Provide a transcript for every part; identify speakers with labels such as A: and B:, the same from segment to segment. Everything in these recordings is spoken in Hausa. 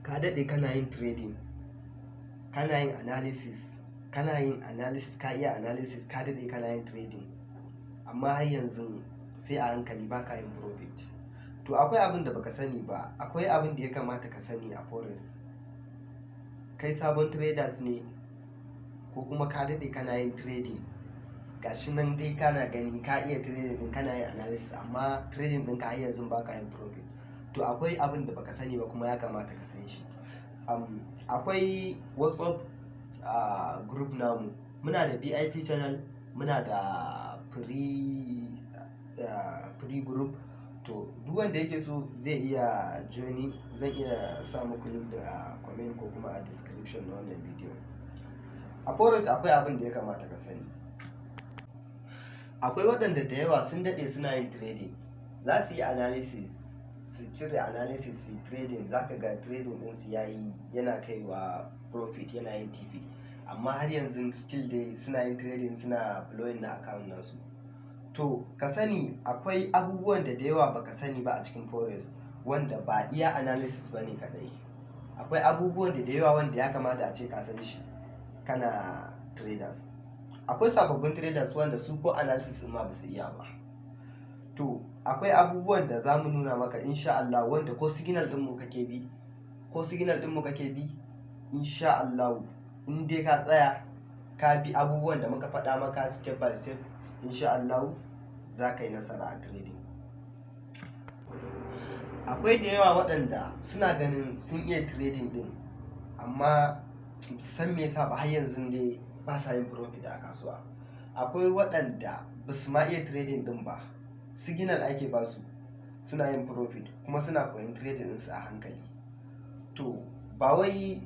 A: Ka daɗe kana yin trading, kana yin analysis, kana yin analysis, ka iya analysis, ka daɗe kana yin trading, amma har yanzu sai a hankali ba ka yin profit. To, akwai abin da baka sani ba, akwai abin da ya kamata ka sani a forex. Kai sabon traders ne ko kuma ka daɗe kana yin trading, gashi nan dai kana gani ka iya trading din, kana yin analysis, amma trading ɗinka har yanzu ba ka yin profit. To, akwai abin da baka sani ba kuma ya kamata ka san shi. Akwai WhatsApp group namu, muna da VIP channel, muna da free group. To, duk wanda yake so zai iya joining. Zan iya sa muku link din a comment ko kuma a description na wannan bidiyo. A forex akwai abin da ya kamata ka sani. Akwai waɗanda da yawa sun daɗe suna yin trading, za su yi analysis, su cire analysis, su yi trading, za ka ga trading ɗinsu yayi, yana kaiwa profit, yana yin TP, amma har yanzu still dai suna yin trading, suna blowing na account nasu. To, ka sani akwai abubuwan da yawa baka sani ba a cikin forex wanda ba iya analysis ba ne kaɗai. Akwai abubuwan da yawa wanda ya kamata a ce ka san shi kana traders. Akwai sababbin traders wanda su ko analysis ma ba su iya ba. To, akwai abubuwan da za mu nuna maka insha Allah, wanda ko signal ɗinmu kake bi, ko signal ɗinmu kake bi, insha Allah in dai ka tsaya ka bi abubuwan da muka faɗa maka step by step, insha Allah za ka yi nasara a trading. Akwai da yawa waɗanda suna ganin sun iya trading ɗin, amma san me yasa ba har yanzu dai ba sa yin profit a kasuwa. Akwai waɗanda ba su ma iya trading ɗin ba, signal ake ba su suna yin profit, kuma suna koyon trading ɗinsu a hankali. To, ba wai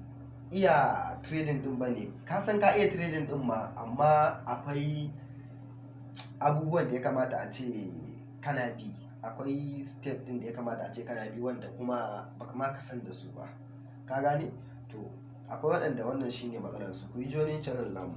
A: iya trading ɗin ba ne. Ka san ka iya trading ɗin ma, amma akwai abubuwan da ya kamata a ce kana bi, akwai step ɗin da ya kamata a ce kana bi wanda kuma baka ma ka san da su ba. Ka gane? To, akwai waɗanda wannan shine matsalar su. Ku yi joining channel namu.